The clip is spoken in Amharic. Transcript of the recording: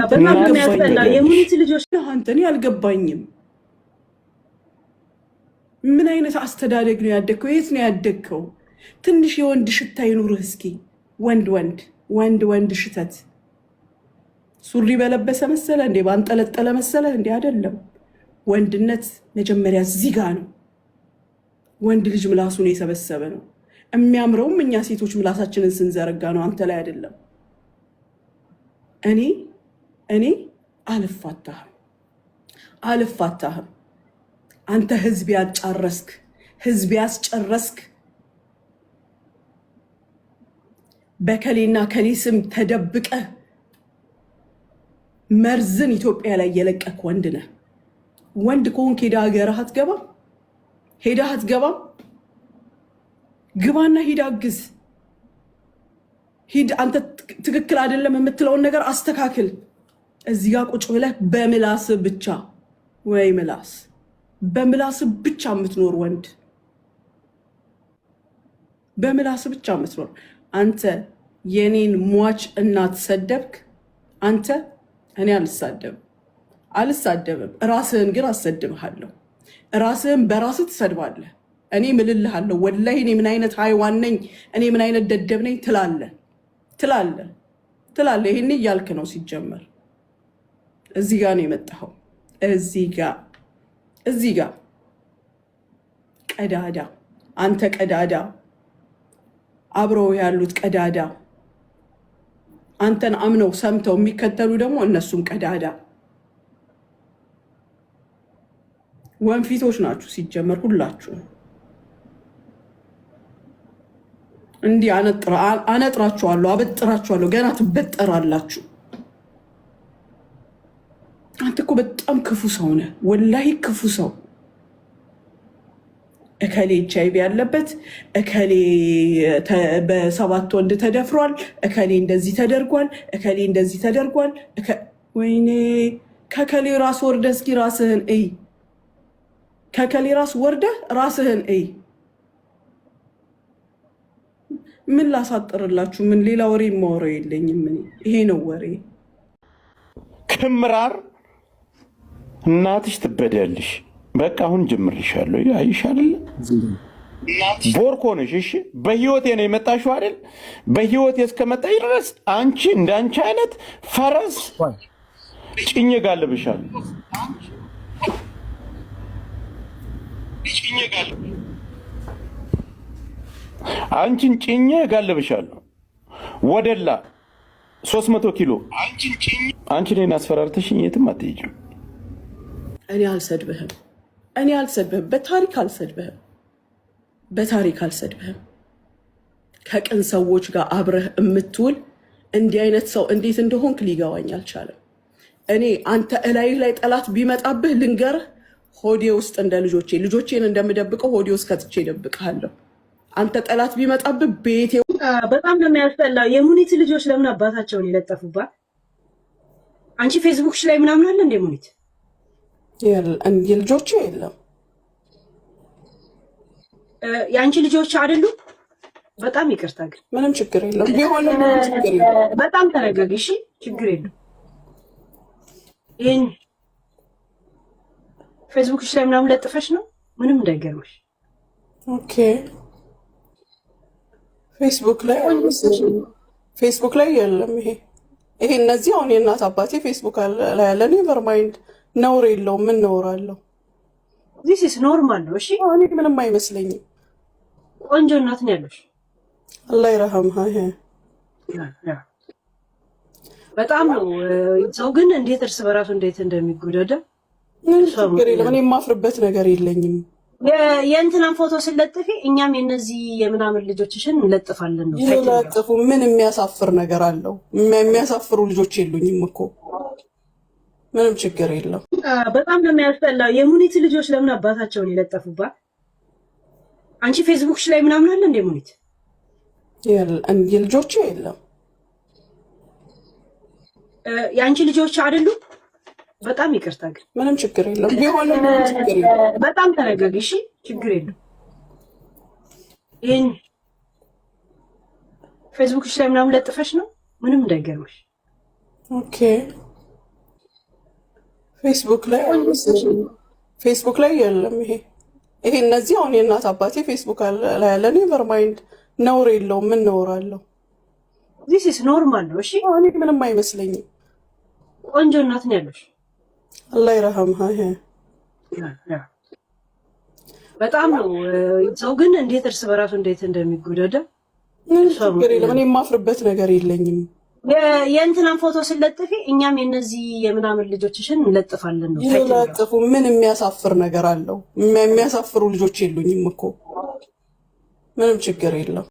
በጣም ነው እናትሽ የሚያስጠላው። ትበዳለሽ። የሙኒት ልጆች አንተ እኔ አልገባኝም። ምን አይነት አስተዳደግ ነው ያደግከው? የት ነው ያደግከው? ትንሽ የወንድ ሽታ ይኑርህ እስኪ። ወንድ ወንድ ወንድ ወንድ ሽተት። ሱሪ በለበሰ መሰለ እንዴ? ባንጠለጠለ መሰለ እንዴ? አይደለም። ወንድነት መጀመሪያ እዚህ ጋ ነው። ወንድ ልጅ ምላሱን የሰበሰበ ነው። የሚያምረውም እኛ ሴቶች ምላሳችንን ስንዘረጋ ነው፣ አንተ ላይ አይደለም። እኔ አልፋታህም፣ አልፋታህም። አንተ ህዝብ ያጫረስክ፣ ህዝብ ያስጨረስክ፣ በከሌና ከሌ ስም ተደብቀህ መርዝን ኢትዮጵያ ላይ የለቀክ ወንድ ነህ። ወንድ ከሆንክ ሄደህ ሀገርህ አትገባም? ሄደህ አትገባም? ግባና ሂድ አግዝ። ሂድ፣ አንተ ትክክል አይደለም የምትለውን ነገር አስተካክል። እዚህ ጋር ቁጭ ብለህ በምላስ ብቻ፣ ወይ ምላስ፣ በምላስ ብቻ የምትኖር ወንድ፣ በምላስ ብቻ የምትኖር አንተ የኔን ሟች እናት ሰደብክ። አንተ እኔ አልሳደብም፣ አልሳደብም። ራስህን ግን አሰድብሃለሁ። ራስህን በራስህ ትሰድባለህ። እኔ ምልልሃለሁ። ወላሂ እኔ ምን አይነት ሃይዋን ነኝ፣ እኔ ምን አይነት ደደብ ነኝ ትላለህ፣ ትላለህ፣ ትላለህ። ይሄን እያልክ ነው ሲጀመር። እዚህ ጋር ነው የመጣኸው። እዚህ ጋር፣ እዚህ ጋር ቀዳዳ፣ አንተ ቀዳዳ፣ አብረው ያሉት ቀዳዳ፣ አንተን አምነው ሰምተው የሚከተሉ ደግሞ እነሱም ቀዳዳ ወንፊቶች ናችሁ ሲጀመር ሁላችሁ። እንዲህ አነጥራችኋለሁ፣ አበጥራችኋለሁ። ገና ትበጠራላችሁ። አንተ እኮ በጣም ክፉ ሰው ነህ፣ ወላሂ ክፉ ሰው። እከሌ ኤችአይቪ ያለበት፣ እከሌ በሰባት ወንድ ተደፍሯል፣ እከሌ እንደዚህ ተደርጓል፣ እከሌ እንደዚህ ተደርጓል። ወይኔ፣ ከከሌ ራስ ወርደህ እስኪ ራስህን እይ። ከከሌ ራስ ወርደህ ራስህን እይ። ምን ላሳጥርላችሁ? ምን ሌላ ወሬ የማወራው የለኝም። እኔ ይሄ ነው ወሬ። ክምራር እናትሽ ትበዳለሽ። በቃ አሁን ጀምርልሻለሁ። አይሽ አይደለ ቦርኮ ነሽ። እሺ በህይወቴ ነው የመጣሽው አይደል? በህይወቴ እስከመጣሽ ድረስ አንቺ እንዳንቺ አይነት ፈረስ ጭኜ ጋልብሻለሁ። አንቺን ጭኜ ጋልብሻለሁ። ወደላ 300 ኪሎ አንቺ እኔን አስፈራርተሽኝ የትም አትሄጂም። እኔ አልሰድብህም። እኔ አልሰድብህም። በታሪክ አልሰድብህም። በታሪክ አልሰድብህም። ከቅን ሰዎች ጋር አብረህ የምትውል እንዲህ አይነት ሰው እንዴት እንደሆንክ ሊገባኝ አልቻለም። እኔ አንተ እላይህ ላይ ጠላት ቢመጣብህ ልንገርህ፣ ሆዴ ውስጥ እንደ ልጆቼ ልጆቼን እንደምደብቀው ሆዴ ውስጥ ከትቼ እደብቅሃለሁ። አንተ ጠላት ቢመጣብህ ቤቴ በጣም ነው የሚያስጠላው። የሙኒት ልጆች ለምን አባታቸውን የለጠፉባት? አንቺ ፌስቡክሽ ላይ ምናምን አለ እንደ ሙኒት? የልጆቼ የለም። የአንቺ ልጆች አይደሉም? በጣም ይቅርታ ግን ምንም ችግር የለም። ቢሆንም ምንም ችግር የለም። በጣም ተረጋጊ እሺ። ችግር የለም። ይህን ፌስቡክሽ ላይ ምናምን ለጥፈሽ ነው፣ ምንም እንዳይገርምሽ። Okay፣ ፌስቡክ ላይ የለም። ይሄ እነዚህ አሁን የእናት አባቴ ፌስቡክ ላይ ያለ፣ never mind፣ ነውር የለውም። ምን ነውር አለው? This is normal ነው። እሺ። እኔ ምንም አይመስለኝም። ቆንጆ እናት ነው ያለሽ። አላህ ይረሐምሃ። ይሄ በጣም ነው። ሰው ግን እንዴት እርስ በራሱ እንዴት እንደሚጎዳዳ ምንም ችግር የለም። እኔ የማፍርበት ነገር የለኝም። የእንትናን ፎቶ ስለጥፊ እኛም የነዚህ የምናምን ልጆችሽን እንለጥፋለን ነው። ይለጥፉ። ምን የሚያሳፍር ነገር አለው? የሚያሳፍሩ ልጆች የሉኝም እኮ፣ ምንም ችግር የለም። በጣም ነው የሚያስጠላው። የሙኒት ልጆች ለምን አባታቸውን የለጠፉባት? አንቺ ፌስቡክሽ ላይ ምናምን አለ እንደ ሙኒት? የልጆቼ የለም። የአንቺ ልጆች አይደሉም? በጣም ይቅርታ ግን ምንም ችግር የለም። ቢሆንም ምንም ችግር የለም። በጣም ተረጋጊ እሺ። ችግር የለም። ይህን ፌስቡክሽ ላይ ምናምን ለጥፈሽ ነው፣ ምንም እንዳይገርምሽ። Okay። ፌስቡክ ላይ ፌስቡክ ላይ የለም። ይሄ እነዚህ አሁን የእናት አባቴ ፌስቡክ ላይ ያለ፣ never mind፣ ነውር የለውም። ምን ነውር አለው? This is normal ነው። እሺ። እኔ ምንም አይመስለኝም። ቆንጆ እናት ነው ያለሽ። አላህ ይረሐምሃ። በጣም ነው። ሰው ግን እንዴት እርስ በራሱ እንዴት እንደሚጎዳዳ። ምንም ችግር የለም። እኔ የማፍርበት ነገር የለኝም። የእንትናን ፎቶ ስለጥፊ እኛም የነዚህ የምናምን ልጆችሽን እንለጥፋለን ነው። ይለጥፉ። ምን የሚያሳፍር ነገር አለው? የሚያሳፍሩ ልጆች የሉኝም እኮ። ምንም ችግር የለም።